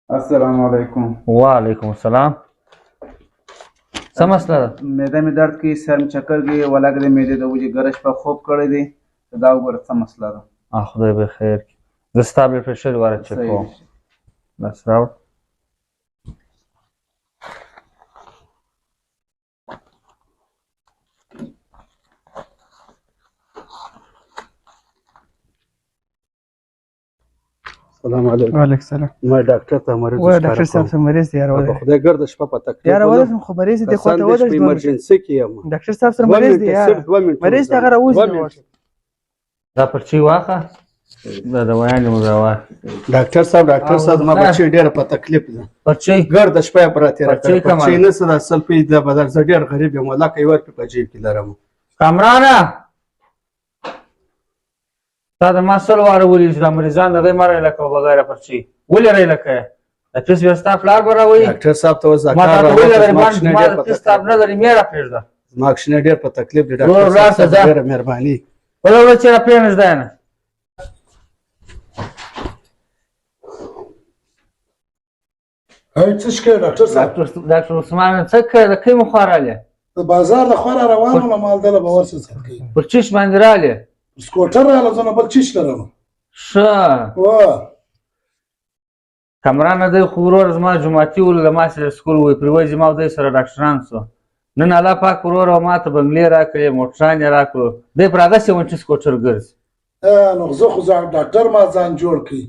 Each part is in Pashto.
السلام علیکم. وعلیکم السلام. څه مسله ده؟ معده مې درد کوي، سر مې چکر کوي، ولاکه د معدې د وجې ګره شپه خوب کړی دی. ته دا وګوره څه مسله ده. خدای به خیر کړي. زه ستا بلډ پرېشر واره چک کوم. لاس راوړ. السلام علیکم. وعلیکم السلام. ما ډاکټر ته مریض. وای ډاکټر صاحب سم مریض دی یار. په خدای ګرد شپه په تکلیف یار ولې خو مریض دی، خو ته ودرې. ایمرجنسي کې یم. ډاکټر صاحب سره مریض دی یار، مریض ته غره وځي. دا پرچې واخه، دا دوايانې مو راوړه. ډاکټر صاحب، ډاکټر صاحب، ما بچی ډېر په تکلیف ده. پرچې ګرد شپه یې پرې تېره کړې. پرچې نه څه ده، سل پې ده بدل. زه ډېر غریب یم، ولاکه یو روپۍ په جیب کې لرم. کامرانه، تا د ما سل واره ولي چې دا مریضان د غیر مه رایله کوه بغیر پرچې. ولې رایله کوې؟ د فیس بیا ستا پلار به راوړي. ډاکټر صاحب ته اوس دا ما کار تا ته ویل راوړه. غریبان ما د فیس تاب نه لري، مې راپرېږده. زما کوچنی ډېر په تکلیف دی. ورور، ډاکټر لاړ شه، صاحب ځه. ډېره مهرباني. بله ورځ چې راپرېنږده یې نه. هی څه شکې ډاکټر صاحب؟ ډاکټر عثمان، څه کوې؟ د کومې خوا رالې؟ د بازار د خوا را روان وم، مال دله به ورسې صدقې. پر چیش باندې رالې؟ سکوټر راغله، زه نو بل چیش لرم. ښه. وه. کمرانه دی خو ورور زما جوماتي و، له ما سره سکول وی، پر وایي زما او دی سره ډاکټران سو. نن الله پاک ورور او ما ته بنګلې راکړې، موټران یې راکړو، دی پر هغسې ونچي سکوټر ګرځي. نو زه خو ډاکټر ما ځان جوړ کړي،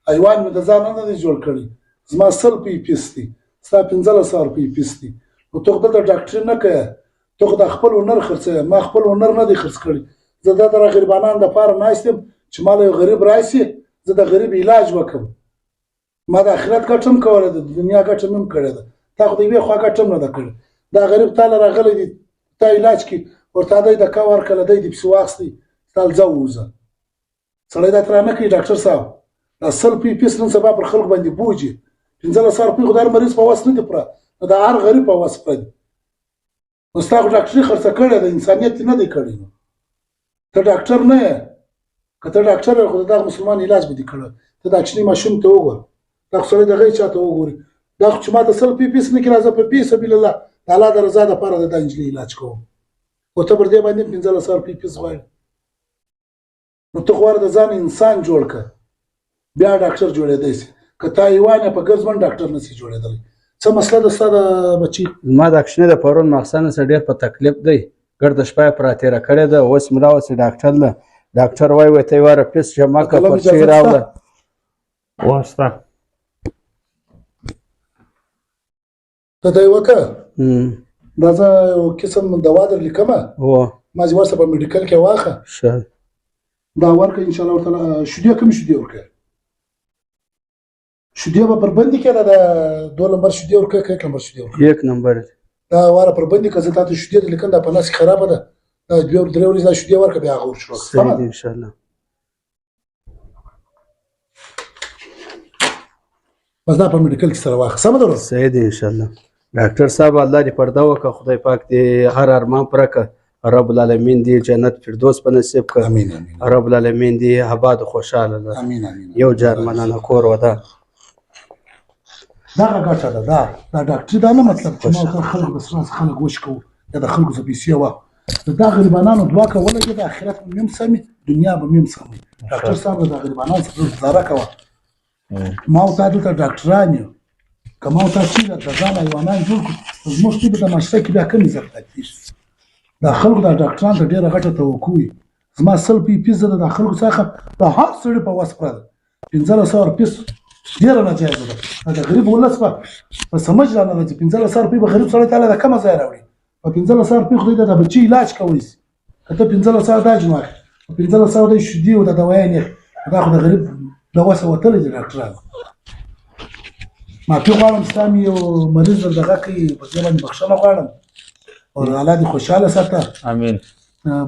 حیوان مې د ځانه نه دی جوړ کړی. زما 100 روپۍ فیس دی، ستا 15,000 روپۍ فیس دی. نو ته خو دلته ډاکټري نه کوې، ته خو دا خپل هنر خرڅوې. ما خپل هنر نه دی خرڅ کړی. زه دا د غریبانانو دپاره ناست یم چې ما له یو غریب راشي، زه د غریب علاج وکړم. ما د آخرت ګټه هم کوله ده، د دنیا ګټه مې هم کړې ده. تا خو د یوې خوا ګټه هم نه ده کړې. دا غریب تا له راغلی دی، تا علاج کړي، ورته دی د کا ورکړه، دی دې پسې واخیستی، تا له ځه ووځه. سړی دا ترا نه کوي ډاکټر صاحب. دا 100 روپۍ فیس نن سبا پر خلکو باندې بوجي. 15,000 روپۍ خو د هر مریض په وس نه دي پوره، نو د هر غریب په وس پوره دي. نو ستا خو ډاکټري خرڅه کړې ده، انسانیت دې نه دی کړی. نو ته ډاکټر نه یې. که ته ډاکټر یې خو د دغه مسلمان علاج به دې کړی. ته دا کوچني ماشوم ته وګوره، دا خو سړی دغه چا ته وګوري. دا خو چې ما ته 100 روپۍ فیس نه کړي، راځه په فی سبیل الله د الله د رضا دپاره د دا نجلۍ علاج کوم، خو ته پر دې باندې 15,000 روپۍ فیس غواړې. نو ته خو د ځان انسان جوړ کړه، بیا ډاکټر جوړېدای سي. که تا حیوان یې په ګرځمن ډاکټر نه سي جوړېدلی. څه مسله ده ستا د بچي؟ زما د کوچني د پرون ماخستن سره ډېر په تکلیف دی، ګرده شپه یې پرې تېره کړې ده. اوس مې راوستی ډاکټر له. ډاکټر وایي وایي ته یوه فیس جمع کړه، قلم پرچې اجازه راوړه. واسطه ته دی وکړه. دا زه یو قسم دوا در لیکم، ما چې ورسره په میډیکل کې واخه. ښه. دا ورکړه ان شاء الله ورته. شیدې کومې شیدې ورکړه؟ شیدې به پر بندې کې ده، 2 نمبر شیدې ورکړه که 1 نمبر شیدې ورکړه؟ 1 نمبر. دا واره پر بندې که زه تا ته شیدې در لیکم، دا په لاس کې خرابه ده. دا 2 درې ورځې دا شیدې ورکړه، بیا هغه ورشروع کړه. صحیح دی ان شاء الله. بس دا په میډیکل کې سره واخله، سمه ده ورور؟ صحیح دی ان شاء الله. ډاکټر صاحب الله دې پرده وکړه، خدای پاک دې هر ارمان پوره کړه، رب العالمین دې جنت فردوس په نصیب کړه. امین امین. رب العالمین دې آباد خوشحاله ده. امین امین. یو جار مننه، کور ودا. دغه ګټه ده. دا دا ډاکټري دا نه مطلب چې ما ورته خلک بس راز خلک وشکوو یا د خلکو څخه پیسې واخلو. دا غریبانانو دعا که ولګېده، آخرت به مې هم سمي، دنیا به مې هم سمي. ډاکټر صاحب دا غریبانانو څخه ګزاره کوه. ما او تا دلته ډاکټران یو، که ما او تا چې د ځان حیوانان جوړ کړو، زموږ طب د معاشره کې بیا کم عزت پاتېږي. دا خلکو دا ډاکټران ته ډېره غټه توقع وي. زما 100 روپۍ فیس ده د خلکو څخه د هر سړي په وس پوره ده. 15,000 فیس ډېره ناجایزه ده. دا د غریب ولس په سمج را نه راځي. 15,000 روپۍ به غریب سړی ته له کومه ځایه راوړي؟ په 15,000 روپۍ خو د بچي علاج کوی سي. که ته 15,000 دا جن واخلې، په 15,000 د شیدې او د دوايانې اخلې، دا خو د غریب له وسه وتلی دی. ډاکټرانو معافي غواړم، ستا مې یو مریض در دغه کوي، په دې باندې بخښنه غواړم او الله دې خوشحاله ساته. امین.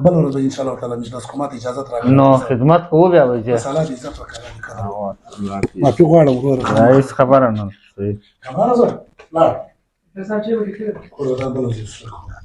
بله ورځ به ان شاء الله تعالی مجلس کوم، ماته اجازه راکړه. نو خدمت کوو بیا به بس الله دې عزت وکړه، الله دې قدر وکړه. معافي غواړم وروره. هېڅ خبره نه. کمرانه زه لاړ. کور ودان، بله ورځ یې سره کوو.